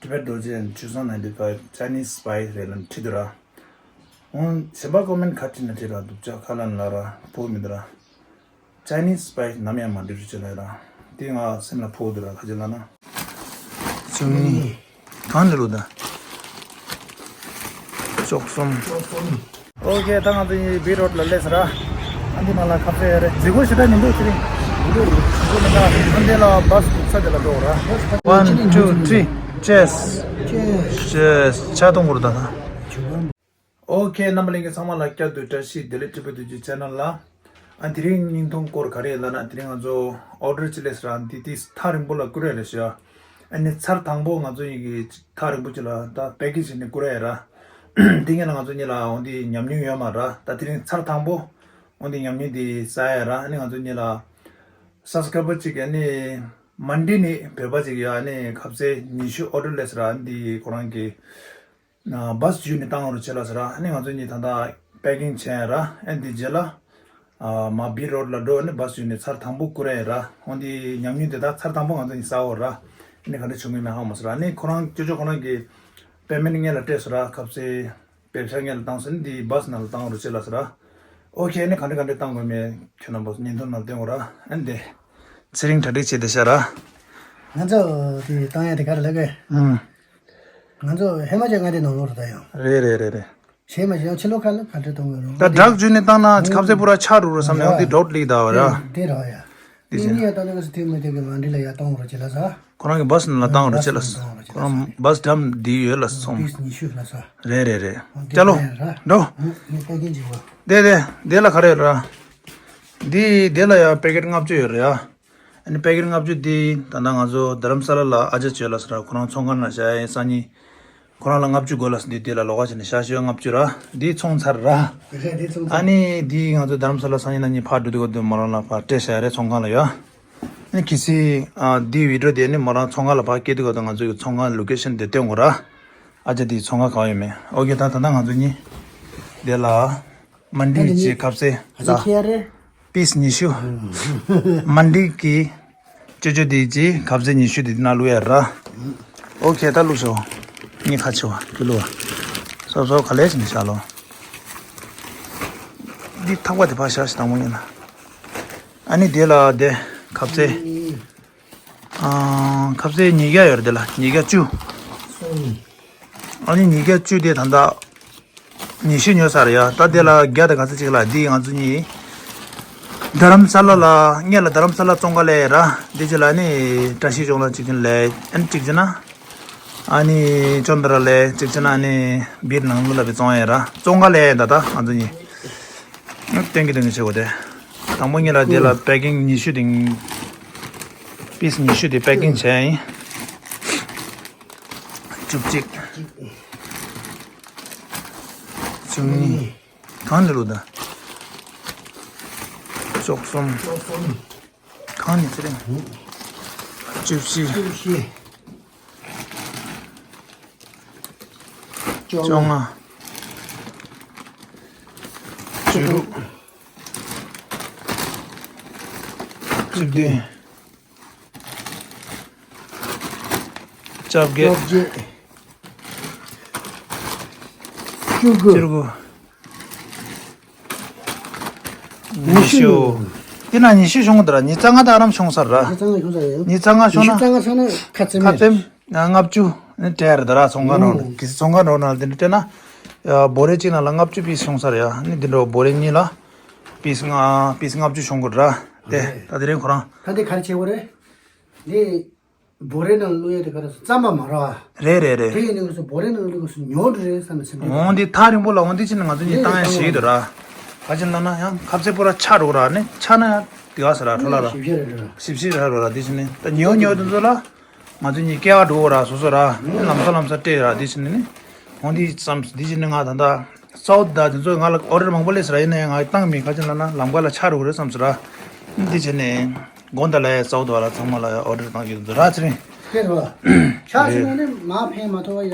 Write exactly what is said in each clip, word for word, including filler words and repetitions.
Tibet Dorje and Choosang ninety-five Chinese spy རེད་ལབ་ནས་བྲིས་འདུག་ར། འོང་གཞན་པ་ཀོ་མེན་ཁ་ཅིག་ནས་བྲིས་ར་འདུག་ཅག་ཁ་ལ་ན་ལ་ར་བོ་མི་འདུག་ར། Chinese spy ནམ་ཡང་མ་འབྲི་རུ་ཅི་ལ་ར། དེ་ང་སེམས་ལ་ཕོག་འདུག་ར་ཁ་ཅིག་ལ་ན། བཅུ་གཉིས། གང་འདྲ་ལོ་ད། བཅུ་གསུམ། ཨོ་ཁེ། ད་ང་ཚོ་ཡི་བི་རོད་ལ་སླེབས་ར། ཨ་འདི་ནང་ལ་ཁ་ཕྱེ་ཡ་རེད། མཛེས་སྒོ་ཞེ་དྲག་ཉིན་འདུག་ཅི་རིང་། ཨ་འདི་ལ་བཱས་འདུག་ས་དེ་ལ་འགྲོ་ར། One, two, three. Cheers. Cheers. ཆ་གཏོང་དགོས་རེད་ད། ཨོ་ཁེ། རྣམ་པ་ལྷན་རྒྱས་ཚང་མ་ལ་བསྐྱར་དུ་བཀྲ་ཤིས་བདེ་ལེགས། ཊི་བི་དུས་ཀྱི་ཆེ་ནལ་ལ། ཨ་དེ་རིང་བརྙན་ཐུང་སྐོར་ག་རེ་ཡིན་ལབ་ན། དེ་རིང་ང་ཚོ་ཨོ་ཌར་ཅིག་སླེབས་ར། འདི་དེ་ཐག་རིང་པོ་ལ་བསྐུར་ཡ་རེད་ཤག་ཨ་ནི་ཚར་དང་པོ་ང་ཚོ་ཡི་གེ་ཐག་རིང་པོ་ཅིག་ལ་ད་པེ་ཀིང་བྱས་ནས་བསྐུར་ཡ་ར། དེ་སྔོན་ལ་ང་ཚོ་གཉིས་ལ་འོ་འདི་ཉམས་མྱོང་ཡོད་མ་ར། ད་དེ་རིང་ཚར་དང་པོ་འོ་འདི་ཉམས་མྱོང་འདི་ཟ་ཡ་ར། ཨ་ནི་ང་ཚོ་གཉིས་ལ་སབ་སི་ཀ་རའི་བར་ཅིག་ཨ་ནི་མན་ཌི་ནས་བོད་པ་ཅིག་ཡོད། ཨ་ནི་ཁ་ཟས་ཉི་ཤུ་ཨོ་ཌར་སླེབས་ར། ཨ་འདི་ཁོ་རང་གི་ཨ་བཱས་བརྒྱུད་ནས་བཏང་རོགས་བྱེད་ལབ་ཟེར་ར། ཨ་ནི་ང་ཚོ་གཉིས་ད་ལྟ་པེ་ཀིང་བྱས་ར། ཨ་འདི་རྗེས་ལ་ཨ་མ་བི་རོད་ལ་འགྲོ། ཨ་ནི་བཱས་བརྒྱུད་ནས་ཚར་དང་པོ་བསྐུར་ཡ་ར། འོ་འདི་ཉམས་མྱོང་དེ་དག་ཚར་དང་པོ་ང་ཚོ་གཉིས་ཟ་འོ་ར། ཨ་ནི་ག་འདྲ་བྱུང་མིན་མེད་ཧ་མ་སོང་ར། ཨ་ནི་ཁོ་རང་ཅོ་ཅོ་ཁོ་རང་གི་པེ་མེན་ཊི་སྔོན་ལ་སྤྲད་སོང་ར། ཁ་ཟས་པེ་ཤ་སྔོན་ལ་བཏང་སོང་། ཨ་ནི་འདི་བཱས་ནང་ལ་བཏང་རོགས་བྱེད་ལབ་ཟེར་ར། ཨོ་ཁེ། ཨ་ནི་ག་འདྲ་ག་འདྲ་བཏང་དགོས་མེད་ཁྱོད་རྣམ་པ་བརྙན་ཐུང་ནང་ལ་སྟོན་དགོས་ར། ཨ་ནི་དེ་ཚེ་རིང་གྲ་སྒྲིག་བྱས་བསྡད་ཤག་ར། ང་ཚོ་དེ་བཏང་ཡ་དེ་ག་རེ་ལབ་དགོས། ཨུམ། ང་ཚོ་ཧེ་མ་ཅག་ང་དེ་ནང་ལོགས་རེད་ད་ཡང་། རེད་རེད་རེད་རེད། གཞན་མ་གཞན་ཕྱི་ལོགས་ཁ་ལ་ག་འདྲ་གཏོང་དགོས་རུང་། ད་ཌག་བརྒྱུད་ནས་བཏང་ན་ཁ་ཟས་པུ་ར་ཆག་འགྲོ་རེད་བསམ་ནས་འོ་འདི་ཌོག་ལིག་ད་བ་ར། དེ་ར་ཡ། དེ་བཞིན། ཨ་ནི་ཡ་ད་ནི་ག་སི་དེ་མི་དེ་གི་མན་ཌི་ལ་ཡ་གཏོང་རོགས་བྱེད་ལབ་ས། ཁོ་རང་གི་བཱས་ནང་ལ་བཏང་རོགས་བྱེད་ལབ་སོང་། ཁོ་རང་བཱས་འགྲམ་འདི་ཡོད་ལབ་སོང་། པིས་ཉི་ཤུ་ལབ་ས། རེད་རེད་རེད། ཨོ་དེ་ཅ་ལོ། ཡ་ར། འགྲོ། ངས་ལྟ་གིན་བྱེད་བ། དེ་དེ་དེ་ལ་ག་རེ་ཡོད་ར། འདི་དེ་ལ་ཡ་པེ་ཀེ་ཊི་ལྔ་བཅུ་ཡོད་རེད་ཡ། ཨ་ནི་པེ་ཀེ་ཊི་ལྔ་བཅུ་འདི་ད་ལྟ་ང་ཚོ་རྡ་རམ་ས་ལ་ལ་ཨ་ཅག་བྱོས་ལབ་ས་ར། ཁོ་རང་ཚོང་ཁང་ནང་བཞག་ཡ་སང་ཉིན། ཁོ་རང་ལ་ལྔ་བཅུ་དགོས་ལབ་ས་འདི་དེ་ལ་ལོགས་ཀ་བྱས་ནས་བཞག་ཤོག་ལྔ་བཅུ་ར། འདི་ཚོང་ཚར་ར། རེད་འདི་ཚོང་ཚར། ཨ་ནི་འདི་ང་ཚོ་རྡ་རམ་ས་ལ་སང་ཉིན་གནངས་ཉིན་ཕར་འགྲོ་དུས་སྐབས་དུ་མོ་རང་ལ་ཕར་སྤྲད་བཞག་ཡ་རེད། ཚོང་ཁང་ལ་ཡ། ཨ་ནི་གལ་སྲིད་ཨ་འདི་བི་ཌི་ཡོ་དེ་ནི་མོ་རང་ཚོང་ཁང་ལ་ཕར་སྐྱེལ་དུས་སྐབས་དུ་ང་ཚོ་གི་ཚོང་ཁང་ལོ་ཀེ་ཤན་དེ་སྟོན་དགོས་ར། ཨ་ཅག་འདི་ཚོང་ཁང་གང་ཡོད་མེད། ཨོ་ཁེ། ད་ད་ལྟ་ང་ཚོ་གཉིས་དེ་ལ་མན་ཌི་ཅིག་ཁ་ཟས་ཨ་ཅག་ལ་ཁྱེད་རེད། པིས་ཉི་ཤུ། མན་ཌི་གི་ཅོ་ཅོ་དེ་ཅིག་ཁ་ཟས་ཉི་ཤུ་དེ་དེ་ན་བླུག་ཡ་ར། ཨོ་ཁེ། ད་བླུགས་ཤོག་གཉིས་ཁ་ཆེ་བ་དེ་བླུགས་པ། སོབ་སོབ་ག་ལེ་བྱས་ནས་བཞག་ལོ། འདི་ཐག་པ་དེ་ཕར་བཞག་ཞིག་དང་པོ་ཉིད་ལ། ཨ་ནི་དེ་ལ་དེ་ཁ་ཟས། ཨ། ཁ་ཟས་ཉིས་བརྒྱ་ཡོད་རེད་དེ་ལ་ཉིས་བརྒྱ་བཅུ། ཨ་ནི་ཉིས་བརྒྱ་བཅུ་དེ་ད་ལྟ་ཉི་ཤུ་ཉོས་ཚར་ཡ། ད་དེ་ལ་བརྒྱ་དང་ག་ཚོད་ཅིག་ལ་འདི་ང་ཚོ་གཉིས་རྡ་རམ་ས་ལ་ལ་སྔོན་ལ་རྡ་རམ་ས་ལ་བཙོང་ག་ལས་ར། འདི་ཅི་ལ་ནི་བཀྲ་ཤིས་ལྗོངས་ལ་གཅིག་ཅིག་ལས། ཨ་ནི་གཅིག་ཅིག་ན་ཨ་ནི་ཅོན་ཏ་ར་ལས། གཅིག་ཅིག་ན་ཨ་ནི་བིར་ནང་ལོ་ལ་བི་བཙོང་ཡ་ར། བཙོང་ག་ལས་ད་ད་ང་ཚོ་གཉིས་སྟོན་གི་སྟོན་གི་བྱེད་དགོས་དེ། དང་པོ་ཉིད་ལ་དེ་ལ་པེ་ཀིང་ཉི་ཤུ་དེ། པིས་ཉི་ཤུ་དེ་པེ་ཀིང་བྱས་ཡིན། བཅུ་གཅིག་བཅུ་གཉིས། གང་ནས་ལོ་ད། བཅུ་གསུམ། གང་ནས་ཚེ་རིང་། བཅུ་བཞི། བཅོ་ལྔ། བཅུ་དྲུག་བཅུ་བདུན། བཅོ་བརྒྱད། བཅོ་བརྒྱད། བཅུ་དགུ། བཅུ་དགུ། ཉི་ཤུ། དེ་ན་ཉི་ཤུ་ཤོང་གི་འདུག་ར། ཉི་ཤུ་རྩ་ལྔ་ད་ཨ་རམ་ཤོང་ས་ར། ཉི་ཤུ་རྩ་ལྔ་ཤོང་ས་ཡོད། ཉི་ཤུ་རྩ་ལྔ་ཤོང་ན། ཉི་ཤུ་རྩ་ལྔ་ཤོང་ན་ཁ་ཙེམ་ཁ་ཙེམ་ལྔ་བཅུ་ནི་སྤྲད་རེད་ད་ར། ཚོང་ཁང་ནང་ལ། ཨོ། གི་ཚོང་ཁང་ནང་ལ་དེ་འདྲ་སྤྲད་ན། ཡ་བོ་རེ་གཅིག་ནང་ལ་ལྔ་བཅུ་པིས་ཤོང་ས་རེད་ཡ། ནི་དེ་འདྲ་བོ་རེ་གཉིས་ལ་པིས་ལྔ་པིས་ལྔ་བཅུ་ཤོང་གི་ར། དེ་རེད། ད་དེ་རིང་ཁོ་རང་། ད་དེ་ག་རེ་བྱེད་དགོས་རེད། འདི་བོ་རེ་ནང་བླུག་ཡ་དེ་ག་རེ་རྩམ་པ་མ་ར། རེད་རེད་རེད། དེ་ཡིན་ནི་སུ་བོ་རེ་ནང་བླུག་སུ་ཉོ་འགྲོ་རེད་བསམ་ནས་སེམས་ཁྲལ། འོང་འདི་ཐག་རིང་པོ་ལ་འོང་འདི་ཕྱིན་ནས་ང་ཚོ་གཉིས་བཏང་ཡ་ཞིག་འདུག་ར། ག་ཅི་ལབ་ན་ཡང་ཁ་ཟས་པུ་ར་ཆག་འགྲོ་ར། ནི་ཆག་ན་ཡང་དེ་ག་ས་ར་འཕྲོ་ལ་ར། ཞིབ་བཤེར་རེད་ར། ཞིབ་བཤེར་ར་ར་འདི་ཕྱིན་ནས་ད་ཉོ་ཉོ་དེ་ཚོ་ལ་ང་ཚོ་གཉིས་སྐྱེ་བ་འགྲོ་ར། སོ་སོ་ར་ནི་ལམ་ས་ལམ་ས་སྤྲད་ར། འདི་ཕྱིན་ནས་ནི་འོང་འདི་བསམ། འདི་ཕྱིན་ནས་ང་ད་ལྟ་སའོ་ད་དེ་ཚོ་ང་ལ་ཨོ་ཌར་མང་པོ་སླེབས་ས་ར། ཡིན་ན་ཡང་ང་བཏང་མེད། ག་ཅི་ལབ་ན་ལམ་ཁ་ལ་ཆག་འགྲོ་གི་རེད་བསམ་ས་ར། འདི་བྱས་ནས་དགོང་དག་ལ་ཡ་སའོ་ད་བ་ལ་ཚང་མ་ལ་ཡ་ཨོ་ཌར་བཏང་གི་འདུག་ར། ཚེ་རིང་། ཕེབས་རོགས། ཆག་ཕྱིན་ནས་ནི་མ་ཕན་མ་ཐོགས་ཡ།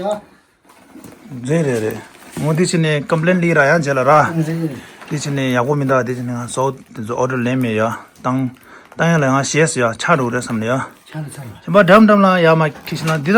རེད་རེད་རེད། འོ་འདི་བྱས་ནས་ཀམ་པི་ལེན་ལི་ར་ཡང་བྱས་ལ་ར། རེད། འདི་བྱས་ནས་ཡག་པོ་མི་འདུག་འདི་བྱས་ནས་ང་སའོ་དེ་ཚོ་ཨོ་ཌར་ལེན་མེད་ཡ། བཏང་བཏང་ཡ་ལ་ང་ཞེས་སུ་ཡ་ཆག་འགྲོ་གི་རེད་བསམ་ལ་ཡ། ཆག་ལ་ཆག་ལ། གཞན་པ་འགྲམ་འགྲམ་ལ་ཡ་མ་ཁི་ཤི་ན་འདི་ད།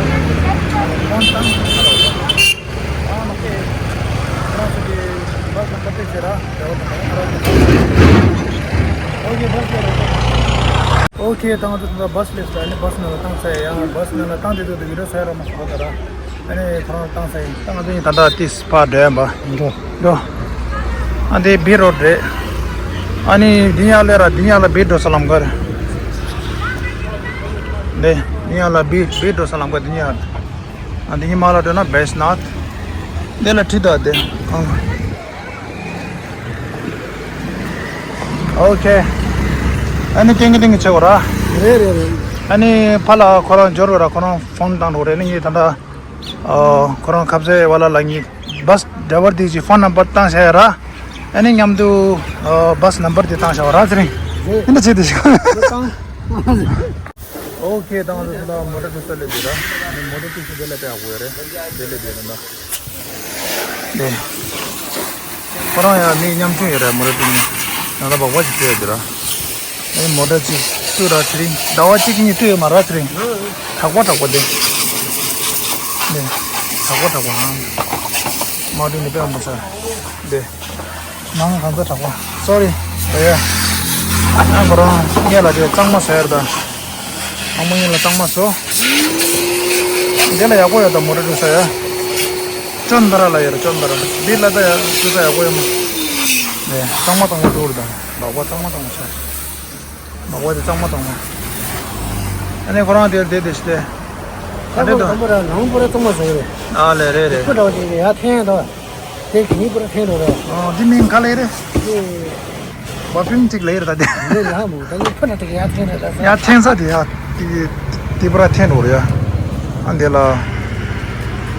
ཕོན་བཏང་ཨ་མ་ཁེ། ཁྱེད་རང་ཚོ་གི་བཱས་ནམ་བར་དེ་ཟེར་ར། ཨོ་ཁེ། ད་ང་ཚོ་ད་བཱས་སླེབས་སོང་། ཨ་ནི་བཱས་ནང་ལ་བཏང་ཚར་ཡ། བཱས་ནང་ལ་བཏང་དེ་དུས་དུ་ཡུ་རོ་ས་ཡ་ར་མ་ཤོག་ད་ར། ཨ་ནི་ཁོ་རང་བཏང་ས་ཡིན། ད་ང་ཚོ་ཡིན་ད་ལྟ་ཏིས་ཕར་འགྲོ་ཡ་འགྲོ་འགྲོ། ཨ་འདི་བི་རོ་རེད། ཨ་ནི་འདི་ཡ་ལེ་ར་འདི་ཡ་ལ་བི་འགྲོ་ས་ལམ་ཁ་རེད། འདི་འདི་ཡ་ལ་བི་བི་འགྲོ་ས་ལམ་ཁ་འདི་ཡ། ཨ་འདི་ཡིན་མ་ལ་འགྲོ་ན་བེས་ནཱཐ། འདི་ལ་ཁྲིད་ད་འདི། ཨོ་ཁེ། ཨ་ནི་ཏིང་གི་ཏིང་གི་བྱེད་དགོས་ར། རེད་རེད་རེད། ཨ་ནི་ཕ་ལ་ཁོ་རང་འབྱོར་བ་ར་ཁོ་རང་ཕོན་བཏང་འགྲོ་རེད། ནི་ངས་ད་ལྟ་ཨ་ཁོ་རང་ཁ་ཟས་བ་ལ་ལ་ངས་བཱས་ཌ་རའི་བར་དེ་གྱི་ཕོན་ནམ་བར་བཏང་བཞག་ཡ་ར། ཨ་ནི་མཉམ་དུ་ཨ་བཱས་ནམ་བར་དེ་བཏང་བཞག་པ་ར་ཚེ་རིང་། རེད། ཨ་ནི་བྱེད་དེ་ཞིག་ཨོ་ཁེ། ད་ང་ཚོ་ད་མོ་ཊ་ཁྲིད་ས་སླེབས་ཡོད་ར། ཨ་ནི་མོ་ཊ་ཁྲིད་ས་དེ་ལ་དཔེ་ཡག་པོ་ཡོད་རེད། དེ་སླེབས་ཡོད་ར་ད། ལོ། ཁོ་རང་ཡང་མི་ཉམ་ཆུང་ཡོད་རེད། མོ་རེ་ཏི་ནི་ནང་ལ་སྦག་སྦག་ཅིག་བྱས་ཡོད་ར། ཨེ་མོ་ཊ་ཅིག་བཏུས་ར་ཚེ་རིང་། ཟླ་བ་གཅིག་གཉིས་བཏུས་ཡོད་མ་ར་ཚེ་རིང་། དྲག་པོ་དྲག་པོ་དེ། ནས་དྲག་པོ་དྲག་པོ་ཨང་། མ་བཏུས་ནི་དཔེ་མ་ཚར། དེ། ནང་གང་ཚ་དྲག་པ། སོ་རི། ཨེ་ཡ། ཨ་ཁོ་རང་ངེད་ལ་དེ་གཙང་མ་ཟ་ཡར་ད། ཨ་མ་ངེད་ལ་གཙང་མ་ཟོ། དེ་ལ་ཡག་པོ་ཡོད་ད་མོ་ཊ་འགྲོ་ས་ཡ། ཅོན་ད་ར་ལ་ཡར་ཅོན་ད་ར་ལ། འདི་ལ་ད་ཡ་འགྲོ་ས་ཡག་པོ་ཡོད་མ། ཨེ་གཙང་མ་གཙང་མ་འགྲོ་ར་ད། ལག་པ་གཙང་མ་གཙང་མ་ཆགས། མ་གོ་དེ་གཙང་མ་གཙང་མ། ཨ་ནི་ཁོ་རང་དེར་བསྡད་དེ་ཤི་དེ། ཨ་ནི་དོ། ཁོ་རང་པོ་ར་གཙང་མ་བཟོ་རེད། ཨ་ལེ་རེད་རེད། ཁོ་འདྲ་བ་ཅིག་ཡ་འཐེན་དོ། དེ་གི་ནི་པོ་ར་འཐེན་འགྲོ་རེད། ཨ་འདི་མིང་ག་ལེ་རེད། དེ་བ་ཕིམ་ཅིག་ལེ་རེད་ད་དེ། ལེ་ལ་མོ་ད་ནི་ཁོ་ན་དེ་ཡ་འཐེན་རེད་ལ། ཡ་འཐེན་ས་དེ་ཡ་དེ་དེ་པོ་ར་འཐེན་འགྲོ་རེད་ཡ། ཨ་འདི་ལ་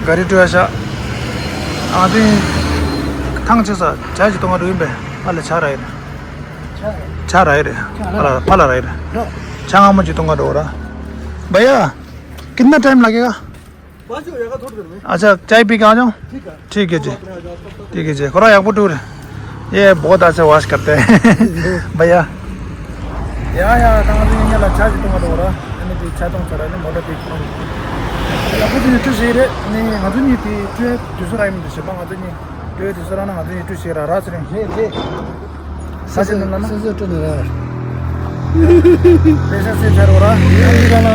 ག་རི་སྤྲོད་ཡ་ཤ། ཨ་དེ་ཐང་ཆད་ས་ཇ་ཅིག་གཏོང་ག་འགྲོ་ཡིན་པས། ཨ་ལེ་ཆ་ར་ཡིན། ཆ་ར་ཡི་རེད། ཕ་ལ་ཕ་ལ་ར་ཡི་རེད། ཆ་སྔ་མོ་ཅིག་གཏོང་ག་འགྲོ་ར། भैया, कितना टाइम लगेगा? पाँच हो जाएगा, थोड़ी देर में। अच्छा, चाय पी के आ जाओ। ठीक है। ठीक है जी। ठीक है जी। ཁོ་ར་ཡག་པོ་འདུག་རེད། ये बहुत अच्छा वॉश करते हैं। भैया। ཡ་ཡ་ད་ང་ཚོ་ཡིན་ལ་ཆ་ཅིག་གཏོང་ག་འགྲོ་ར། ཨ་ནི་དེ་ཆ་གཏོང་ཚར་ཨ་ནི་མོ་ཊ་དེ་གཏོང་། ཡག་པོ་དེ་ནི་བཀྲུ་ཤིས་རེད། ཨ་ནི་ང་ཚོ་གཉིས་དེ་བཀྲུ་དུས་ཚོད་རག་ཡིན་མི་འདུག་ཞེས་པ་ང་ཚོ་གཉིས། ལོས་དེ་སོ་ར་ན་ང་ཚོ་ཡིན་སྤྲོད་ཤེས་ར་ར་ཚེ་རིང་། རེད་རེད། ས་ཆ་ནང་ལ་ན། སོ་སོ་སྤྲོད་ནས་ར། པེ་ས་སེ་ཚར་བ་ར། ཨ་ནི་ག་ལ།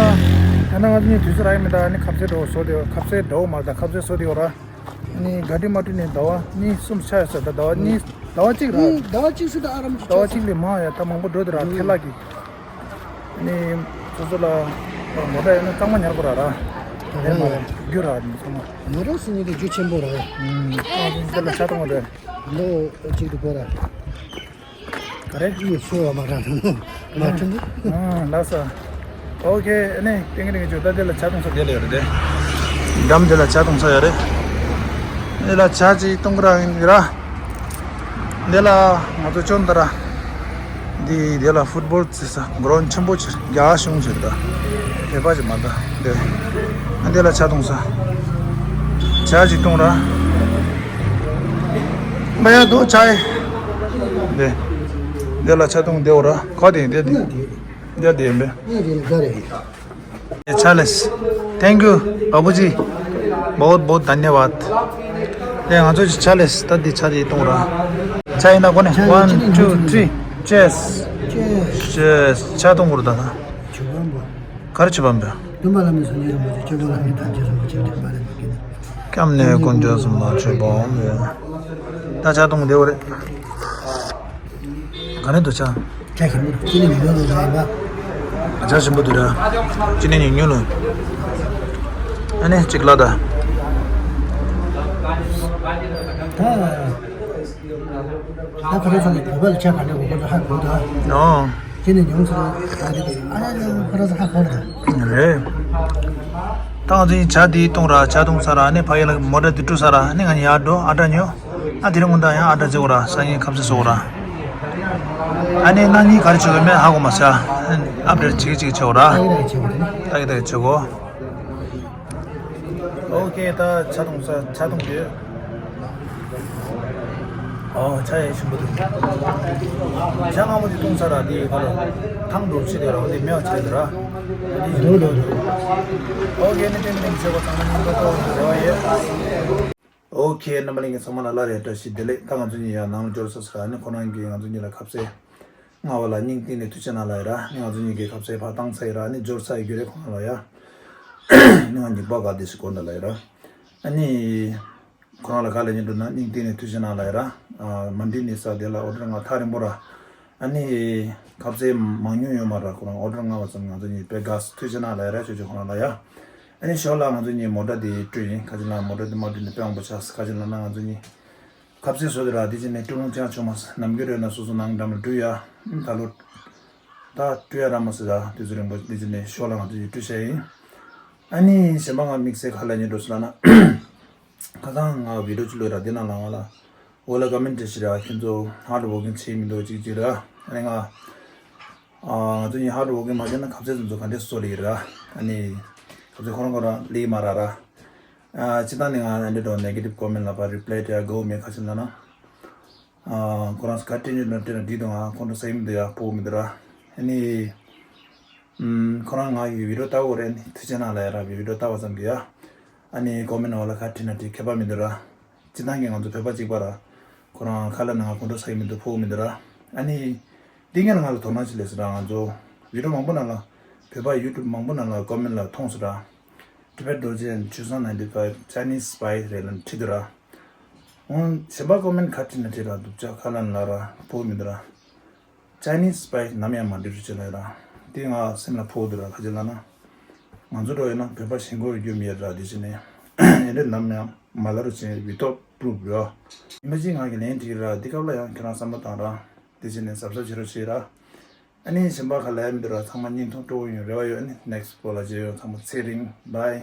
ད་ན་ང་ཚོ་ཡིན་དུས་སོ་ར་ཡིན་མི་ད་ནི་ཁབ་ཚེ་འགྲོ་སོ་དེ་ཁབ་ཚེ་འགྲོ་མ་ད་ཁབ་ཚེ་སོ་དེ་བ་ར། ཨ་ནི་ག་དྲི་མ་དྲི་ནས་ཟླ་བ་གཉིས་གསུམ་ཆ་ཡོད་ས་ད་ཟླ་བ་གཉིས་ཟླ་བ་གཅིག་ར། ཟླ་བ་གཅིག་སུ་ད་ཨ་རམ་གྱི་ཟླ་བ་གཅིག་ལས་མང་ཡ་ད་མང་པོ་འགྲོ་དེ་ར་ཐལ་ལག་གི། ནི། སོ་སོ་ལ། མོ་ཊ་ཡོད་ན་གཙང་མ་ཉར་དགོས་ར་ར། དེ་མ་རེད་རྒྱུ་ར་ནི་ཚང་མ། མོ་ཊ་ཟེར་ནི་དེ་རྒྱུ་ཆེན་པོ་རེད། ཨ་འདི་ལ་ཆ་གཏོང་བ་རེད། ལོ་གཅིག་ཏུ་དགོས་ར། ག་རེ། ཡིན་ཤོ་བ་མ་ར་ནོ། མ་ཁྲིམ་པོ། ཨ་ལགས་སོ། ཨོ་ཁེ་ཨ་ནི་ཏིང་ཏིང་ཅོ་ད་དེ་ལ་ཆ་གཏོང་ས་དེ་ལ་ཡོད་རེད་དེ། འགྲམ་དེ་ལ་ཆ་གཏོང་ས་ཡོད་རེད། དེ་ལ་ཆ་ཅིག་གཏོང་གི་ར་ཡིན་ར། འདི་ལ་ང་ཚོ་ཅོན་ད་ར། འདི་འདི་ལ་ཕུཊ་བོལ་རྩེ་ས་གྷ་རའུན་ཌི་ཆེན་པོ་ཆེ་རྒྱ་གཞུང་ཆེ་ད། བོད་པ་ཅིག་མ་ད་འདི། འདི་ལ་ཆ་གཏོང་ས། ཇ་ཅིག་གཏོང་ར། མ་ཡ་དོ་ཇ་ཡི། འདི། འདི་ལ་ཆ་གཏོང་འདི་འོ་ར་ཁ་དེ་འདི་འདི། འདི་འདི་ཡིན་པས། ཆ་ལེས། Thank you, बाबूजी। बहुत बहुत धन्यवाद। ལས་ང་ཚོ་ཅིག་ཆ་ལེས་ད་འདི་ཆ་དེ་གཏོང་ར། ཆ་ཡིན་ན་གོ་ནས། One, two, three, cheers། Cheers། ཆ་གཏོང་དགོས་ར་ད་ད། ག་རེ་བྱེད་པ་འབད། སྟོན་པ་བླ་མའི་སངས་རྒྱས་རིན་པོ་ཆེ་སྐྱོབ་པ་ལྷ་མིའི་ཐམས་ཅད་རིན་པོ་ཆེ་འདྲེན་པ་ལས་མ་སྐྱེས་ན། སྐྱབས་གནས་དཀོན་མཆོག་གསུམ་ལ་མཆོད་པ་འབུལ། ད་ཆ་གཏོང་བདེ་བོ་རེད། ག་རེ་འདུག་ཆ། ཆ་ཞིམ་པོ་འདུག་ཅི་ནས་ཉུང་ཉུང་འདུག་ལ་ཡིན་པ། ཆ་ཞིམ་པོ་འདུག་ར། ཅི་ནས་ཉུང་ཉུང་ལ། ཨ་ནི་གཅིག་ལ་ད། ད། ད་ཁོ་རང་ཚོ་ནི་བོད་པ་ལ་ཆ་ག་འདྲ་གོ་ཁོ་ཚོ་ཧ་གོ་འདུག་ཨོ། ཁྱེད་ནི་ཉུང་ཚོ་ཨ་རེ་ཨ་རེ་ཁོ་རང་ཚོ་ཧ་གོ་འདུག་རེད། ད་ང་ཚོ་ཡིན་ཇ་འདི་བཏུང་ར་ཇ་བཏུང་ཚར་ར་ནི་ཕ་གི་ལ་མོ་ཊ་འདི་བཀྲུ་ཚར་ར་ནི་ང་གཉིས་ཡར་འགྲོ་ཨ་ཊ་ཉོ། ཨ་དེ་རིང་གུན་ད་ཡང་ཨ་ཊ་བཙལ་དགོས་ར་སང་ཉིན་ཁ་ཟས་བཟོ་དགོས་ར། ཨ་ནི་ན་གཉིས་ག་རེ་བྱེད་དགོས་མེད་ཧ་གོ་མ་སོང་། ཨ་ཨབ་ཌེཊ་བྱེད་ཀྱི་བྱེད་ཀྱི་བྱེད་དགོས་ར། ད་གི་ད་གི་བྱེད་དགོས། ཨོ་ཁེ། ད་ཇ་བཏུང་ས་ཇ་བཏུང་དུས། ཨོ་ཇ་ཡང་ཞིམ་པོ་འདུག་ཇ་སྔ་མོ་དེ་བཏུང་ཚར་ར་དེ་ག་ལ་ཐང་འགྲོ་ཕྱི་དེ་ར་འོ་དེ་མེད་པ་ཆགས་ཡོད་ར། འདི་ཞིམ་པོ་འདུག་ཨོ་ཁེ། ནི་ཏན་ཏན་བྱེད་པ་ཚང་མ་སྙིང་པོ་ཏོག་ཏོག་རེ་བ་ཡོད། ཨོ་ཁེ། རྣམ་པ་ལྷན་རྒྱས་ཚང་མ་ལ་སླར་ཡང་བཀྲ་ཤིས་བདེ་ལེགས། ད་ང་ཚོ་གཉིས་ཡང་ནང་ལ་འབྱོར་ཚར་ཟེར་ཨ་ནི་ཁོ་རང་གིས་ང་ཚོ་གཉིས་ལ་ཁ་ཟས་མངགས་པ་ལ་སྙིང་གཏིང་ནས་ཐུགས་རྗེ་གནང་ལབ་ཡ་ར། ནི་ང་ཚོ་གཉིས་ཀྱིས་ཁ་ཟས་ཕར་བཏང་ཚར་ཡ་ར། ནི་འབྱོར་ཚར་ཡ་རྒྱུ་རེད་ཁོ་རང་ལ་ཡ། ནི་ང་གཉིས་པ་ག་དེ་ཞིག་གོ་འདྲ་ལབ་ཡ་ར། ཨ་ནི་ཁོ་རང་ལ་ག་ལབ་སྙིང་འདོད་ན་སྙིང་གཏིང་ནས་ཐུགས་རྗེ་གནང་ལབ་ཡ་ར། མ་འགྲིག་ནི་ས་དེ་ལ་ཨོ་ཌར་མངགས་ཐག་རིང་པོ་ར། ཨ་ནི་ཁ་ཟས་མང་ཉུང་ཡོད་མ་ར། ཁོ་རང་ཨོ་ཌར་མངགས་པ་ཙམ་ང་ཚོ་གཉིས་དཔེ་དགའ་སོང་། ཐུགས་རྗེ་གནང་ལབ་ཡ་ར། ཆོས་ཆོས་ཁོ་རང་ལ་ཡ། ཨ་ནི་ཞོར་ལ་ང་ཚོ་གཉིས་མོ་ཊ་དེ་བཀྲུས་ཡིན། ཁ་ཅིག་ལ་མོ་ཊ་དེ་མ་བཀྲུས་ནས་དཔེ་མང་པོ་ཆགས་སོང་། ཁ་ཅིག་ལ་ན་ང་ཚོ་གཉིས་ཁ་ཟས་བཟོ་དེ་ར་དེ་ཅི་ནས་བཀྲུ་ལོང་ཅང་ཆོག་མ་སོང་། ནམ་རྒྱུན་རེད་ན་སོ་སོ་ནང་འགྲམ་ལ་བཀྲུས་ཡ། ད་ལོ་ད་བཀྲུས་ཡ་ར་མ་སོང་ར། དུས་ཚོད་རིང་པོ་དེ་ཅི་ནས་ཞོར་ལ་ང་ཚོ་གཉིས་བཀྲུས་བྱས་ཡིན། ཨ་ནི་གཞན་པ་ང་དམིགས་བསལ་ག་ལབ་སྙིང་འདོད་སོང་ལབ་ན། ཁ་སང་ང་བི་ཌིའོ་ཅིག་བླུགས་ར། དེ་ནང་ལ་ང་ལ་འོ་ལ་ཀོ་མེན་ཊི་བྲིས་ར། ཁྱེད་ཚོ་ཧར་ཌི་ཝོར་ཀིང་བྱེད་མི་འདུག་ཅིག་ཅིག་ར། ཨ་ནི་ང་ཨ་ང་ཚོ་གཉིས་ཧར་ཌི་ཝོར་ཀིང་མ་བྱས་ན་ཁ་ཟས་དེ་ཚོ་ག་འདྲས་བཟོ་ལེ་ཡིན་ར། ཨ་ནི་ཁ་ཟས་ཁོ་རང་ཁོ་རང་ལེགས་མ་ར་ར། ཨ་སྤྱིར་བཏང་ནི་ང་ཨ་འདྲས་འགྲོ་ནེ་གེ་ཊིབ་ཀོ་མེན་ཊི་ལ་ཕར་རི་པི་ལེ་སྤྲད་ཡ་དགའ་བོ་མེད། ཁ་ཅིག་ལབ་ན། ཨ་ཁོ་རང་ག་སྤྲད་ཉོ་ན་སྤྲད་ན་འགྲིག་འདུག་ང་ཁོང་ཁྲོ་ཟ་གི་མི་འདུག་ཡ། ཕོག་གི་མི་འདུག་ར། ཨ་ནི་ཨམ་ཁོ་རང་ང་གི་བི་ཌིའོ་ལྟ་བོ་རེད། ནི་ཐུགས་རྗེ་གནང་ལབ་ཡ་ར། བི་ཌིའོ་ལྟ་བ་ཙམ་གྱིས་ཡ། ཨ་ནི་ཀོ་མེན་ཊི་འོག་ལ་ག་བྲིས་ན་བྲིས། ཁྱད་པར་མི་འདུག་ར། སྤྱིར་བཏང་གི་ང་ཚོ་བོད་པ་གཅིག་པ་ར། ཁོ་རང་ཁ་ལག་ནང་གོན་འགྲོ་ས་ཡི་མི་འདུག་ཕོག་མི་འདུག་ར། ཨ་ནི་འདི་ངས་ང་ལ་དོ་སྣང་ཅིག་སླེབས་སོང་ར། ང་ཚོ་བི་ཌི་ཡོ་མང་པོ་ནང་ལ་བོད་པ་ཡུ་ཊུབ་མང་པོ་ནང་ལ་ཀོ་མེན་ལ་མཐོང་སོང་ར། Tibet Dorje and Choosang ninety-five Chinese spy རེད་ལབ་བྲིས་འདུག་ར། འོན་གཞན་པ་ཀོ་མེན་ཁ་བྲིས་ན་བྲིས་ར་འདུག་ཅག་ཁ་ལག་ལ་ར་ཕོག་མི་འདུག་ར། Chinese spy ནམ་ཡང་མ་འབྲི་རུ་ཅི་ལ་ར། དེ་ང་སེམས་ལ་ཕོག་འདུག་ར། ཁ་ཅིག་ལ་ན། ང་ཚོ་འགྲོ་ཡོད་ན་བོད་པ་ཞེན་ཁོག་རྒྱུ་མེད་ར། དེ་ཕྱི་ནས་ཨེ་འདྲ་ནམ་ཡང་མ་ལ་རུ་ཅན་ཝི་ཐོག་པུ་རུབ་ར། ཡིན་པ་ཅིག་ང་གི་ལན་བྲིས་ར། དེ་སྐབས་ལ་ཡང་ཁྱེད་རང་བསམ་བློ་བཏང་ར། དེ་ཕྱི་ནས་གཟབ་གཟབ་བྱེད་རོགས་བྱེད་ར། ཨ་ནི་གཞན་པ་ག་ལ་ཡང་མི་འདུག་ར། ཚང་མ་སྙིང་ཐུང་སྤྲོ་བོ་ཡོང་རེ་བ་ཡོད། ཨ་ནི་next vlog ལ་མཇལ་ཡོང་། ཚང་མ་ཚེ་རིང་bye།